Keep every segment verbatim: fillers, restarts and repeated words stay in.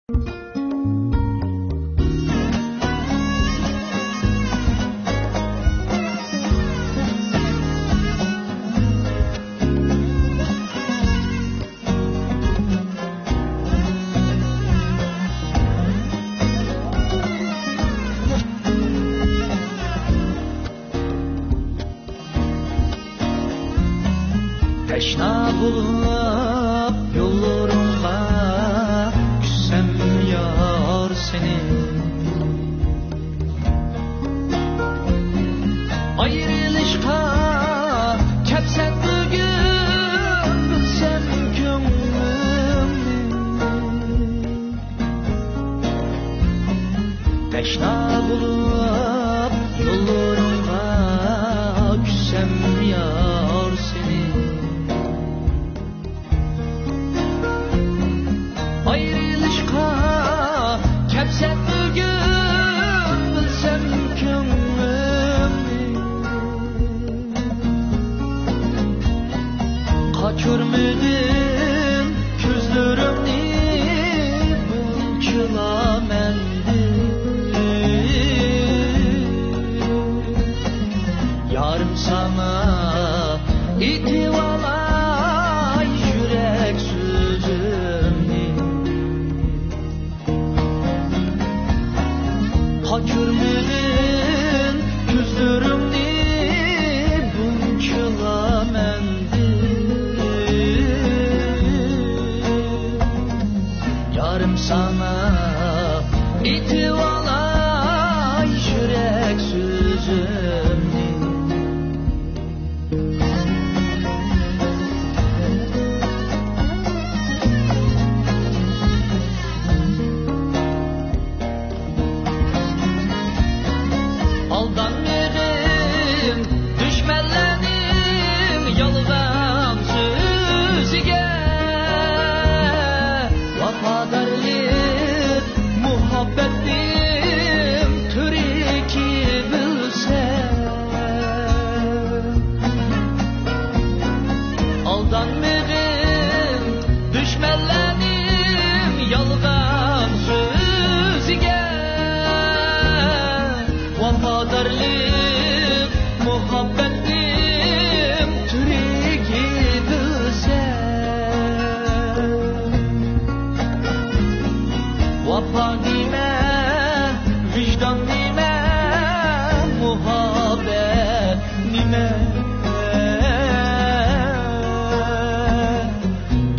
تەشنا بولۇپ يوللىرىڭغا كۈتسەم يار سېنى. ئايرىلىشقا كەپسەن بۈگۈن، بىلسەم كۆڭلۈمنى. تەشنا بولۇپ يوللىرىڭغا كۈتسەم يار سېنى. ئايرىلىشقا كەپسەن بۈگۈن، بىلسەم كۆڭلۈمنى. قاچۇرمىدىم كۆزلىرىمنى بۇنچىلا مەندىن. يارىم ساڭا ئېيتىۋالاي يۈرەك سۆزۈمنى. قاچۇرمىدىم كۆزلىرىمنى بۇنچىلا مەندىن. يارىم ساڭا ئېيتىۋالاي يۈرەك سۆزۈمنى. ئالدانمىغىن دۈشمەنلەرنىڭ يالغان سۆزىگە. ۋاپادارلىق مۇھەببەتنىڭ تۈركى بىلسەڭ. ئالدانمىغىن دۈشمەنلەرنىڭ يالغان سۆزىگە. ۋاپادارلىق مۇھەببەتنىڭ تۈركى بىلسەڭ. ۋاپا نېمە، ۋىجدان نېمە، مۇھەببەت نېمە؟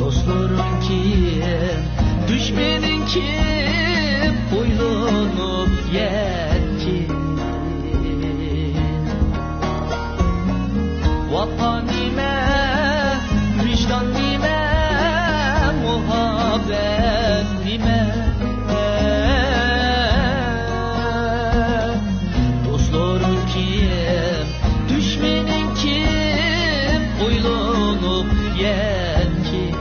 دوستلىرىڭ كىم، دۈشمىنىڭ كىم، ئويلىنىپ يەتكىن. ۋاپا نېمە، ۋىجدان نېمە، مۇھەببەت نېمە؟ دوستلىرىڭ كىم، دۈشمىنىڭ كىم، ئويلىنىپ يەتكىن.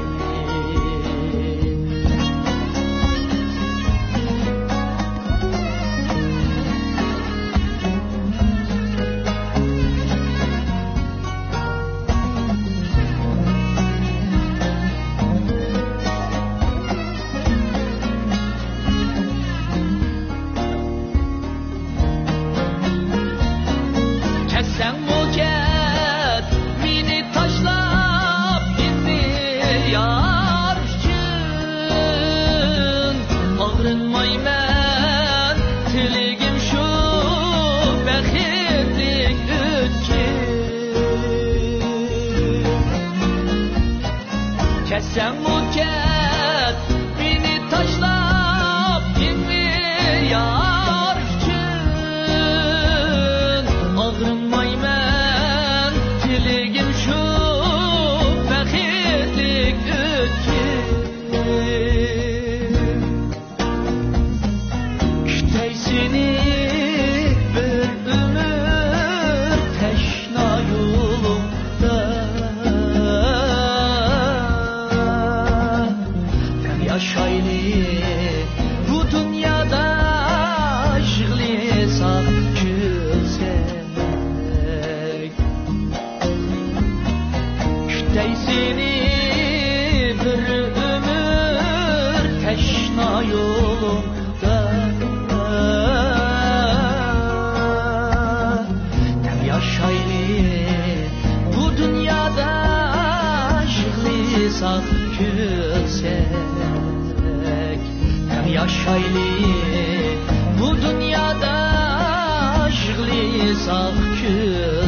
كەتسەڭمۇ كەت، مېنى تاشلاپ، ئەمدى يار ئۈچۈن. ئاغرىنمايمەن، تىلىگىم شۇ بەختلىك ئۆتكۈن. كەتسەڭمۇ كەت، مېنى تاشلاپ، يېڭى يار ئۈچۈن. ئاغرىنمايمەن، تىلىگىم شۇ بەختلىك ئۆتكۈن. كۈتەي سېنى بىر ئۆمۈر تەشنا يولۇڭدا. ساق كۈلسەك، تەڭ ياشايلى بۇ دۇنيادا، يىغلىساق كۈل